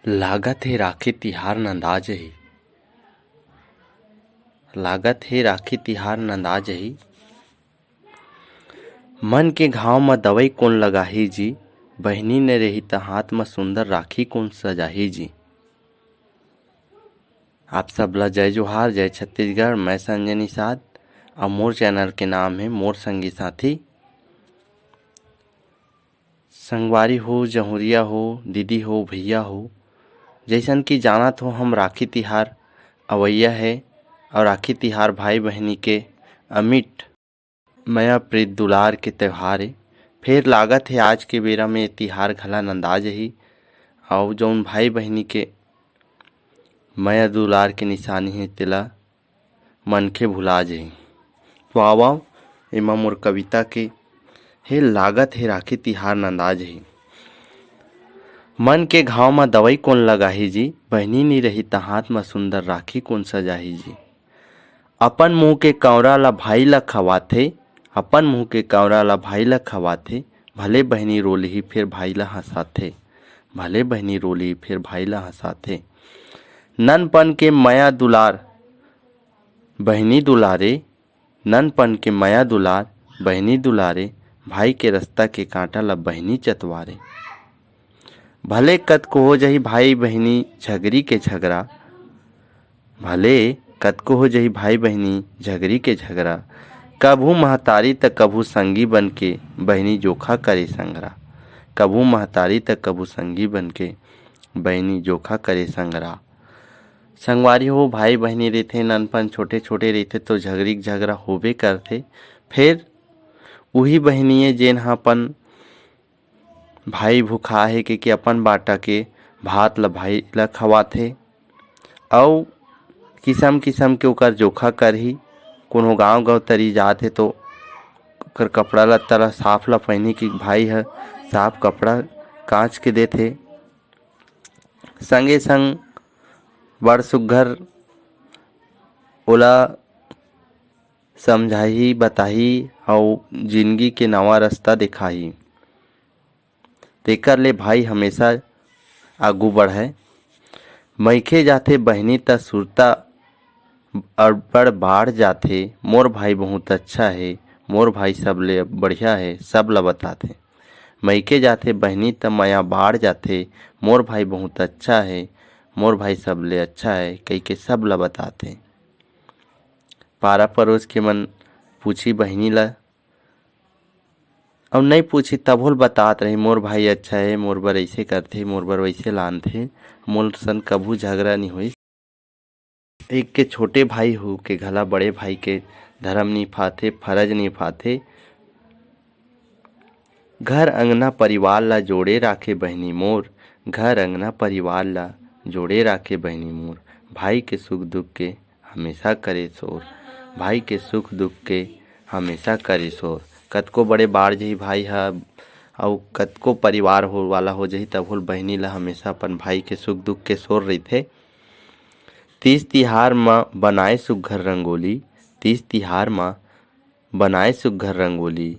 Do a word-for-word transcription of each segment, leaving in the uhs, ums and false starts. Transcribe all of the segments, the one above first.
लागत हे राखी तिहार नंदा जही, लागत हे राखी तिहार नंदा जही। मन के घाव म दवई कोन लगाही जी, बहिनी नइ रही त हाथ म सुंदर राखी कोन सजाही जी। आप सब ला जय जोहार, जय छत्तीसगढ़। मैं संजय निषाद, अउ मोर चैनल के नाम हे मोर संगी साथी। संगवारी हो, जहुरिया हो, दीदी हो, भैया हो, जइसन कि जानत हो, हम राखी तिहार अवइया हे, अउ राखी तिहार भाई बहिनी के अमिट मया प्रीत दुलार के त्योहार हे। फेर लागत हे, आज के बेरा में ये तिहार घला नंदा जही, अउ जउन भाई बहिनी के मया दुलार के निशानी हे, तेला मनखे भुला जही। तो आवव, एमा मोर कविता के हे लागत हे राखी तिहार नंदा जही। मन के घाव म दवई कोन लगाही जी, बहिनी नी रही त हाथ म सुंदर राखी कोन सजाही जी। अपन मुंह के कौरा ला भाई ला खवाथे, अपन मुंह के कौरा ला भाई ला खवाथे, भले बहिनी रोलही फेर भाई ला हंसाथे, भले बहिनी रोलही फेर भाई ला हंसाथे। ननपन के मया दुलार बहिनी दुलारे, ननपन के मया दुलार बहिनी दुलारे, भाई के रस्ता के कांटा ला बहिनी चतवारे। भले कतको हो जही भाई बहिनी झगरी के झगरा, भले कतको हो जही भाई बहिनी झगरी के झगरा, कभू महतारी त कभू संगी बन के बहिनी जोखा करे संगरा, कभू महतारी त कभू संगी बन के बहिनी जोखा करे संगरा। संगवारी हो, भाई बहिनी रहिथे, ननपन छोटे छोटे रहिथे तो झगरी के झगरा होबे करथे। फेर उही बहिनी ए जेन ह अपन भाई भुखा हे के, के अपन बाटा के भात ल भाई ल खवाथे, अउ किसम किसम के ओकर जोखा करही। कोनो गांव गंव तरी जात हे तो ओकर कपड़ा लत्ता ल साफ ल पहिने कि भाई ह साफ कपड़ा कांच के देथे। संगे संग बड़ सुग्घर ओला समझाही, बताही अउ जिनगी के नवा रस्ता देखाही। तेकर ले भाई हमेशा आगू बढ़य। मइखे जाथे बहिनी त सुरता अब्बड़ बाढ़ जाथे, मोर भाई बहुत अच्छा हे, मोर भाई सबले बढ़िया हे, सब ल बताथे। मइके जाथे बहिनी त मया बाढ़ जाथे, मोर भाई बहुत अच्छा हे, मोर भाई सबले अच्छा हे, कहिके सब ल बताथे। पारा परोस के मन पूछी बहिनी ल, अउ नइ पूछी तभो ल बतात रही, मोर भाई अच्छा हे, मोर बर अइसे करथे, मोर बर वइसे लानथे, मोर सन कभू झगरा नइ होइस। एक के छोटे भाई हो के घला बड़े भाई के धरम निभाथे, फरज निभाथे। घर अंगना परिवार ला जोड़े राखे बहिनी मोर, घर अंगना परिवार ला जोड़े राखे बहिनी मोर। भाई के सुख दुख के हमेशा करे शोर, भाई के सुख दुख के हमेशा करे शोर। कतको बड़े बाढ़ जही भाई ह, अउ कतको परिवार हो वाला हो जही, तभो ल बहिनी ला हमेशा अपन भाई के सुख दुख के शोर रहिथे। तीज तिहार म बनाए सुग्घर रंगोली, तीज तिहार म बनाए सुग्घर रंगोली।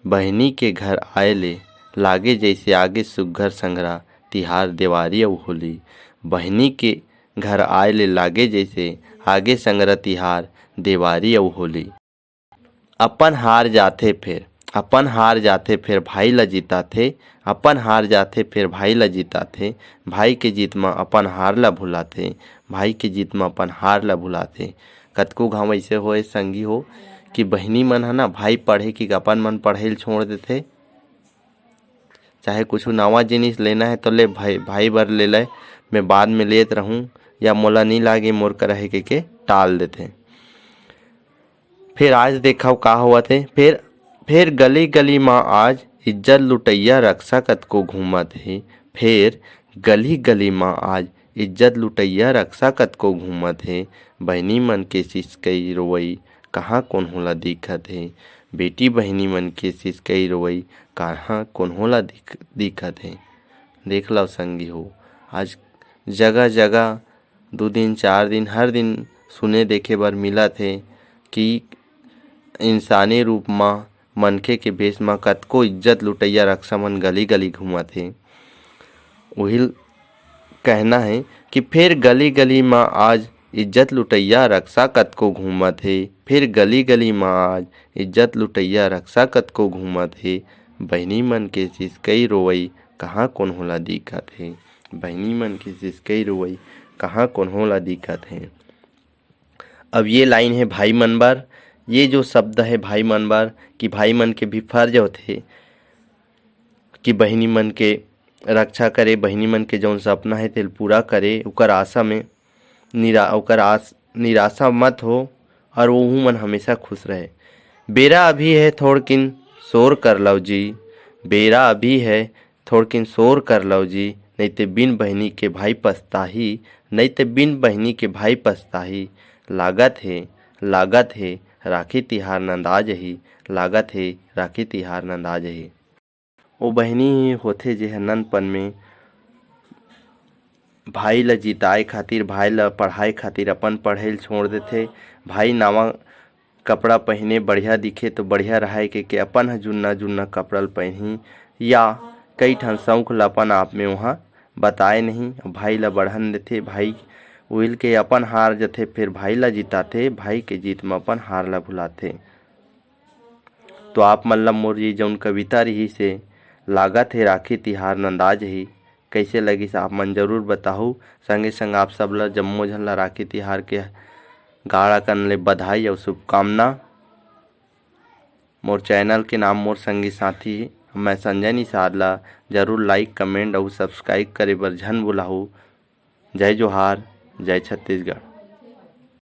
बहिनी के घर आए ले लागे जइसे आगे सुग्घर संघरा तिहार देवारी अउ होली। बहिनी के घर आए ले लागे जइसे आगे संघरा तिहार देवारी अउ होली। अपन हार जाथे फेर, अपन हार जाथे फेर भाई ल जिताथे, अपन हार जाथे फेर भाई ल जिताथे। भाई के जीत म अपन हार ल भुलाथे, भाई के जीत म अपन हार ल भुलाथे। कतको घांव अइसे होए संगी हो कि बहिनी मन ह ना भाई पढ़े कि अपन मन पढ़े ल छोड़ देथे। चाहे कुछु नवा जिनिस लेना हे तो ले भाई, भाई बर ले ले, मैं बाद में लेत रहूं या मोला नी लागे मोर करा हे कहिके टाल देथे। फेर आज देखव का होवत हे। फेर, फेर गली गली म आज इज्जत लुटइया रक्सा कतको घूमत हे। फेर गली गली म आज इज्जत लुटइया रक्सा कतको घूमत हे। बहिनी मन के सिसकई रोवई कहाँ कोनो ला दिखत हे। बेटी बहिनी मन के सिसकई रोवई कहाँ कोनो ला दिख-, दिखत हे। देख लव संगी हो, आज जगह जगह दू दिन, चार दिन, हर दिन सुने देखे बर मिलत हे कि इंसानी रूप म, मनखे के भेष म कतको इज्जत लुटइया रक्सा मन गली गली घूमत हे। उही ल कहना हे कि फेर गली गली म आज इज्जत लुटइया रक्सा कतको घूमत हे, फेर गली गली म आज इज्जत लुटइया रक्सा कतको घूमत हे। बहिनी मन के सिसकई रोवई कहाँ कोनो ला दिखत हे, बहिनी मन के सिसकई रोवई कहाँ कोनो ला दिखत हे। अब ये लाइन हे भाई मन बर, ये जो शब्द हे भाई मन बर, कि भाई मन के भी फर्ज होथे कि बहिनी मन के रक्षा करे, बहिनी मन के जौन सपना हे तेल पूरा करे, ओकर आशा में निरा ओकर आस निराशा मत हो, और ओहू मन हमेशा खुश रहे। बेरा अभी हे, थोड़किन शोर कर लव जी, बेरा अभी हे, थोड़किन शोर कर लव जी, नइते बिन बहिनी के भाई पछताही, नइते बिन बहिनी के भाई पछताही। लागत हे, लागत हे, राखी तिहार नंदा जही, लागत हे, राखी तिहार नंदा जही। ओ बहिनी ही होथे, जेह ननपन में भाई ल जिताए खातिर, भाई ल पढ़ाए खातिर अपन पढ़े ल छोड़ देथे। भाई नावा कपड़ा पहिने बढ़िया दिखे तो बढ़िया रहाय के, के अपन ह जुन्ना जुन्ना कपड़ा ल पहिनही या कई ठन शौक ल अपन आप में वहाँ बताए नहीं। भाई ल बढ़न देथे, भाई उहिल के अपन हार जथे, फिर भाई ल जिताथे, भाई के जीत म अपन हार ल भुलाथे। तो आप मन ल मोर ये जौन कविता रहिस हे, लागत हे राखी तिहार नंदा जही, कइसे लगिस आप मन जरूर बताहू। संगे संग आप सब ल, जम्मो झन ल राखी तिहार के गाड़ा कन ले बधाई अउ शुभकामना। मोर चैनल के नाम मोर संगी साथी हे, मैं संजय निषाद ल जरूर like, comment अउ subscribe करे बर झन भुलाहू। जय जोहार, जय छत्तीसगढ़।